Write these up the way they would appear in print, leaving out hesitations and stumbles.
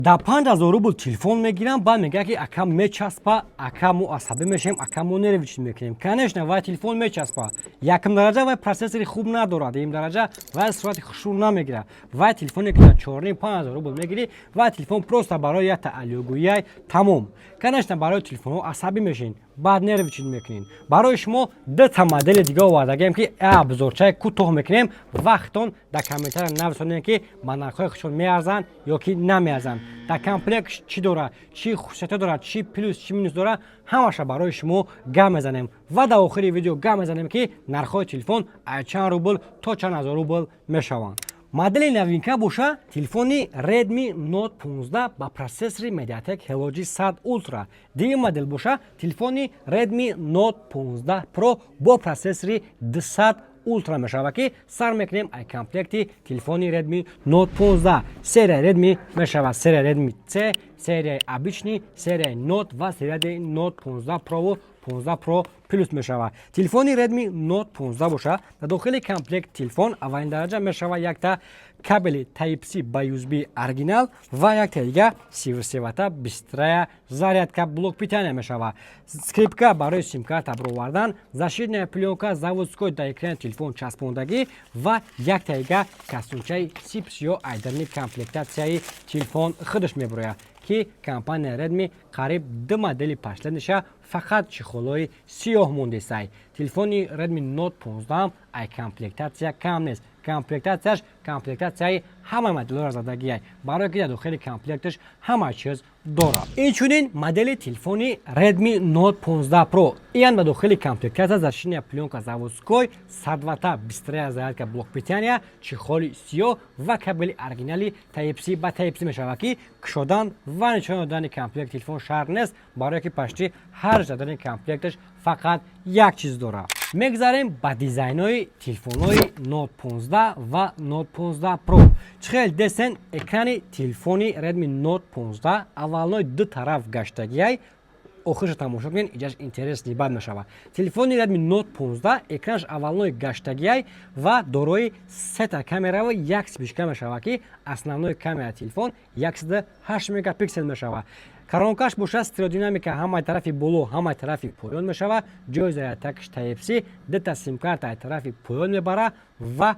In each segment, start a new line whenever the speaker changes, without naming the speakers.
Дар 5000 рубл телефон мегирам, баъд мегӯяд, ки ака, мечаспа, ака, мо асабӣ мешавем, ака, мо нервничать мекунем. Конечно, вай телефон мечаспа. Якум дараҷа, вай процессори хуб надорад, дуюм дараҷа, вай сурати хушрӯ намегирад. Вай телефоне, ки дар 4,5 ҳазор рубл мегирӣ, вай телефон просто барои якта алёгӯяй, тамом. Конечно, барои телефонҳо асабӣ мешавед, баъд нервничать мекунед. Барои шумо дута модели дига овардагем, ки абзорчаи кӯтоҳ мекунем. Вақтон дар комментария нависонем, ки ба нархҳои худшон меарзанд ё ки намеарзанд, дар комплект чӣ дорад, чӣ хусусиятҳо дорад, чӣ плюс, чӣ минус дорад, ҳамаша барои шумо гап мезанем. Ва дар охири видео гап мезанем, ки нархҳои телефон аз чанд рубл то чанд ҳазор рубл мешаванд. Модели новинка боша, телефони Redmi Note 15 ба процессори MediaTek Helio G100 Ultra. Дуюм модел боша, телефони Redmi Note 15 Pro бо процессори 200 Ultra мешавад, ки сар мекунем ай комплекти телефони Redmi Note 15. Серия Redmi мешавад серия Redmi C, серияи обычный, серияи Note ва серияи Note 15 Pro, 15 Pro Plus мешавад. Телефони Redmi Note 15 боша, дар дохили комплект телефон аввалин дараҷа мешавад якта кабели Type-C ба USB оригинал ва якта дига 33 ватта быстрая зарядка, блок питания мешавад, скрепка барои симкарта баровардан, защитная плёнка заводской дар экрани телефон часпондагӣ ва якта дига костюмчаи сип ё айдарни комплектатсияи телефон худаш мебурояд, ки компания Redmi қариб ду модели последниша фақат чехолҳои сиёҳ мондесай. Телефони Redmi Note 15 ай комплектатсия кам нест. Комплектатсияш комплектатсияи ҳама моделҳоро задагиай, барое ки дар дохили комплекташ ҳама чиз дорад. Инчунин модели телефони Redmi Note 15 Pro иам дар дохили комплектатсия защитная плёнка заводской, 100 ватта быстрая зарядка, блок питания, чехоли сиёҳ ва кабели оригинали Type-C ба Type-C мешавад, ки кушодан ва нишон додани комплект телефон шарт нест, барое ки пашти ҳар задани комплекташ фақат як чиз дорад. Мегзарем ба дизайнҳои телефонҳои Note 15 ва Note 15 Pro. Чӣ хел десен, экрани телефони Redmi Note 15 аввалнои ду тараф гаштагиай. Охирша тамошо кунед, иҷаш интересный бад мешавад. Телефони Redmi Note 15 экранаш аввалнои гаштагиай ва дорои сета камера ва як вспышка мешавад, ки основной камера телефон 108 мегапиксел мешавад. Коронкаш бошад, стереодинамика, ҳамаи тарафи боло, ҳамаи тарафи поён мешавад. Ҷои зарядкаш Type-C, дута симкарта тарафи поён мебарад ва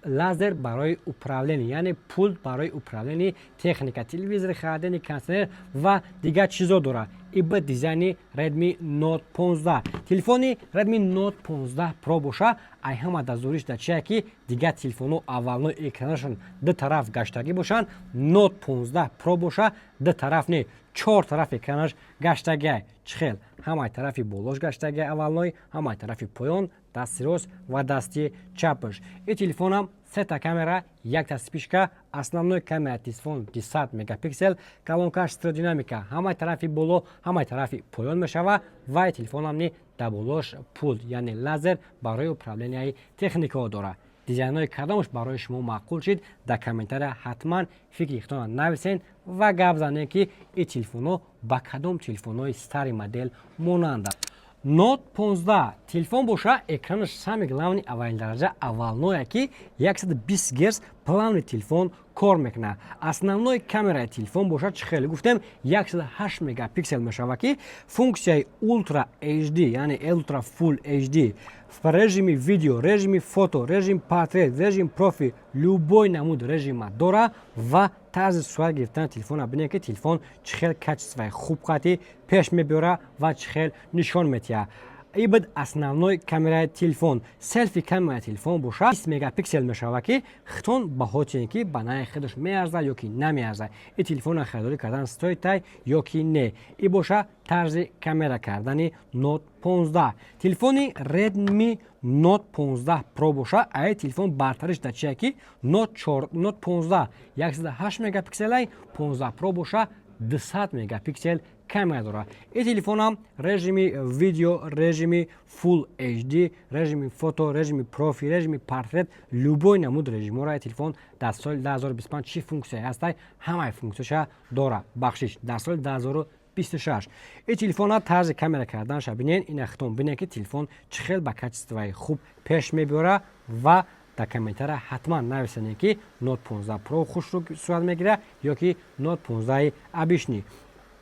лазер барои управление, яъне пульт барои управлении техника, телевизор, холодильник, кондиционер ва дигар чизо дорад. И б дизайни Redmi Note 15. Телефони Redmi Note 15 Pro боша, ай ҳама дазуриш дар чия, ки дигар телефонҳо аввалнои экранашон ду тараф гаштагӣ бошанд, Note 15 Pro боша, ду тараф не, чор тараф экранаш гаштагиай. Чӣ хел? Ҳамаи тарафи болош гаштагиай аввалной, ҳамаи тарафи поён, дасти рост ва дасти чапаш. Ин телефонам сета камера, якта вспышка, основной камера телефон 10 мегапиксел, колонкаш стереодинамика, ҳамаи тарафи боло, ҳамаи тарафи поён мешавад ва телефонам ни дар болош пульт, яъне лазер барои управленияи техникаҳо дорад. Дизайнҳои кадомаш барои шумо маъқул шид, дар комментария ҳатман фикри худтонро нависен ва гап занед, ки ин телефонҳо ба кадом телефонҳои старый модел монанданд. Note 15 телефон боша, экранаш самый главный, аввалин дараҷа аввалное, ки 120 герц плавный телефон кор мекунад. Основной камераи телефон бошад, чӣ хеле гуфтем, 108 мегапиксел мешавад, ки функсияи Ultra HD, яъне Ultra Full HD, в режими видео, режими фото, режим портрет, режим профи, любой намуд режима дора. Ва тарзи сурат гирифтани телефона бинед, ки телефон чӣ хел качествои хуб қати пеш мебиёра ва чӣ хел нишон метиҳад. И буд основной камераи телефон. Селфи камераи телефон боша, 20 мегапиксел мешавад, ки хитон баҳо тиҳед, ки ба наи худаш меарзад ё ки намеарзад, ин телефонро харидорӣ кардан стоит ай ё ки не. И боша тарзи камера кардани Note 15. Телефони Redmi Note 15 Pro боша, ай телефон бартариш дар чия, ки Note 15 108 мегапикселай, 15 Pro боша, 200 мегапиксел камера дорад. Ин телефонам режими видео, режими Full HD, режими фото, режими профи, режими портрет, любой намуд режимҳоро ин телефон дар соли 2025 чӣ функсия ҳастай, ҳамаи функсияша дорад. Бахшиш, дар соли 2026. Ин телефона тарзи камера карданаша бинед. Ина хитон бинед, ки телефон чӣ хел ба качествои хуб пеш мебиёра ва Дар комментария ҳатман нависанед, ки Note 15 Pro хушрӯ сурат мегирад ё ки Note 15 обычный.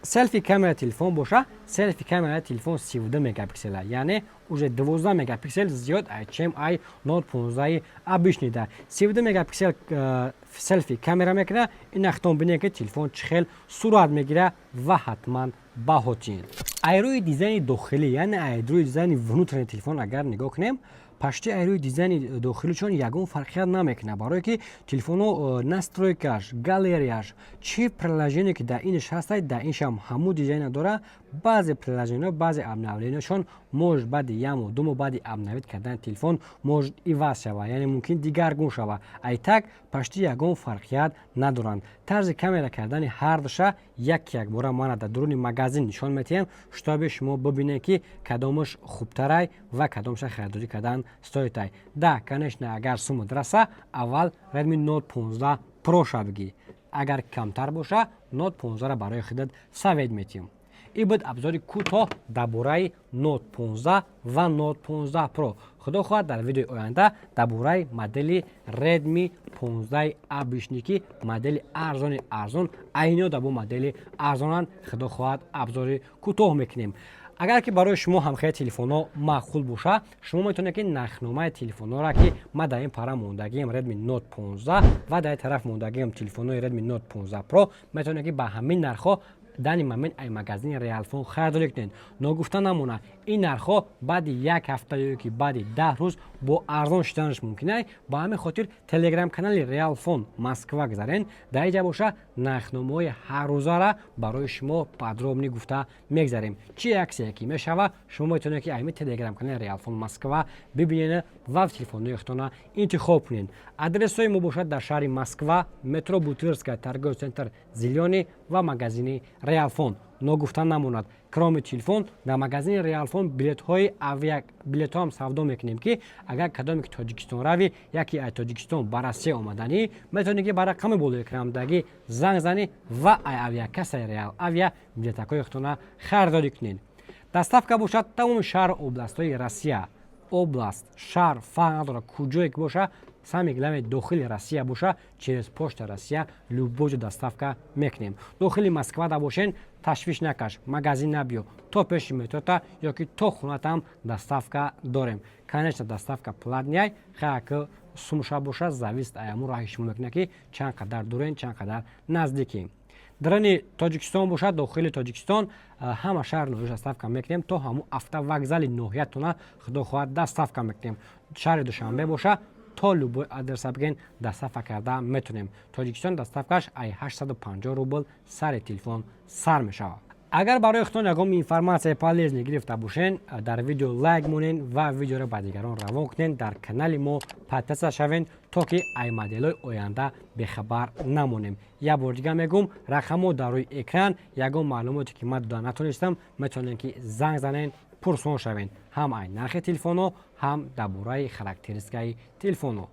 Селфи камера телефон боша, селфи камераи телефон 32 мегапиксела, яъне уже 12 мегапиксел зиёд ай, чем ай Note 15 обычный да. 32 мегапиксел селфи камера мекунад. Ин ахтон бинед, ки телефон чӣ хел сурат мегирад, ва ҳатман баҳотин. Ай рӯи дизайни дохилӣ, яъне ай рӯи дизайни внутренний телефон агар нигоҳ кунем, почти ай рӯи дизайни дохилишон ягон фарқият намекунад, барое ки телефонҳо настройкаш, галереяш, чӣ приложение ки дар инш ҳастай, дар иншам ҳамун дизайна дора. Баъзе приложениҳо, баъзе обновлениҳошон может баъди як моҳ, 2 моҳ баъди обновить кардани телефон может иваз шавад, яъне мумкин дигаргун шавад. Ай так почти ягон фарқият надоранд. Тарзи камера кардани ҳардуша як якбора мана дар дуруни магазин нишон метиҳем, чтобы шумо бибинед, ки кадомаш хубтарай ва кадомаша харидорӣ кардан стоит ай. Да, конечно, агар суммат раса, аввал Redmi Note 15 Pro ша бигӣ. Агар камтар боша, Note 15 барои худат совет метиҳем. Ин буд обзори кӯтоҳ дар бораи Note 15 ва Note 15 Pro. Худо хоҳад, дар видеои оянда дар бораи модели Redmi 15 обычный, ки модели арзони арзон, айниё дар бо модели арзонанд, худо хоҳад, обзори кӯтоҳ мекунем. Агар ки барои шумо ҳамхели телефонҳо маъқул боша, шумо метавонед, ки нархномаи телефонҳоро, ки ман дар ин пара мондагиам Redmi Note 15 ва дар ин тараф мондагиам телефонҳои Redmi Note 15 Pro, метавонед, ки ба ҳамин нархҳо данный момент ай магазини Реалфон харидорӣ кунед. Ногуфта намонад, ин нархҳо баъди як ҳафта ё ки баъди 10 рӯз бо арзон шуданаш мумкин ай. Ба ҳамин хотир телеграм канали Реалфон Москва гузарен. Дар инҷа боша, нархномаҳои ҳаррӯзара барои шумо подробно гуфта мегзарем. Чӣ акция ки мешава, шумо метавонед, ки ами телеграм канали Реалфон Москва бибинед ва телефонҳои худтона интихоб кунед. Адресҳои мо бошад дар шаҳри Москва, метро Бутырская, торговый центр «Зелёный» ва магазини Реалфон. Ногуфта намонад, кроме телефон дар магазини Реалфон билетҳои авиа билетҳоам савдо мекунем, ки агар кадоме ки Тоҷикистон рави, яке аз Тоҷикистон ба Россия омаданӣ, метавонӣ, ки ба рақами болои экрандаги занг занӣ ва ай авиакассаи Реал Авиа билетакҳои худтона харидорӣ кунед. Доставка бошад, тамоми шаҳру областҳои Россия, област, шаҳр фарқ надорад, куҷое ки боша, самое главное, дохили Россия боша, через Почта Россия любой ҷо доставка мекунем. Дохили Москва да бошен, ташвиш накаш, магазин набиё, то пеши метрота ё ки то хонатам доставка дорем. Конечно, доставка платный, хаяк сумша боша, зависит аяму раҳи шумо мекунад, ки чанд қадар дурен, чанд қадар наздикем. Дарани Тоҷикистон бошад, дохили Тоҷикистон ҳама шаҳр ноҳия доставка мекунем, то ҳамун автовокзали ноҳиятона, худо хоҳад, доставка мекунем. Шаҳри Душанбе боша, то любой адреса бигӯен, доставка карда метавонем. Тоҷикистон доставкаш ай 850 рубл сари телефон сар мешавад. Агар барои худтон ягон информатсияи полезный гирифта бошен, дар видео лайк монен ва видеоро ба дигарон равон кунен, дар канали мо подписаться шавен, то ки ай моделҳои оянда бехабар намонем. Як бор дига мегӯм, рақамҳо дар рӯи экран. Ягон маълумоте ки ман дода натонистам, метавонем, ки занг занен, пурсон шавен, ҳам ай нархи телефонҳо, ҳам дар бораи характеристикаи телефонҳо.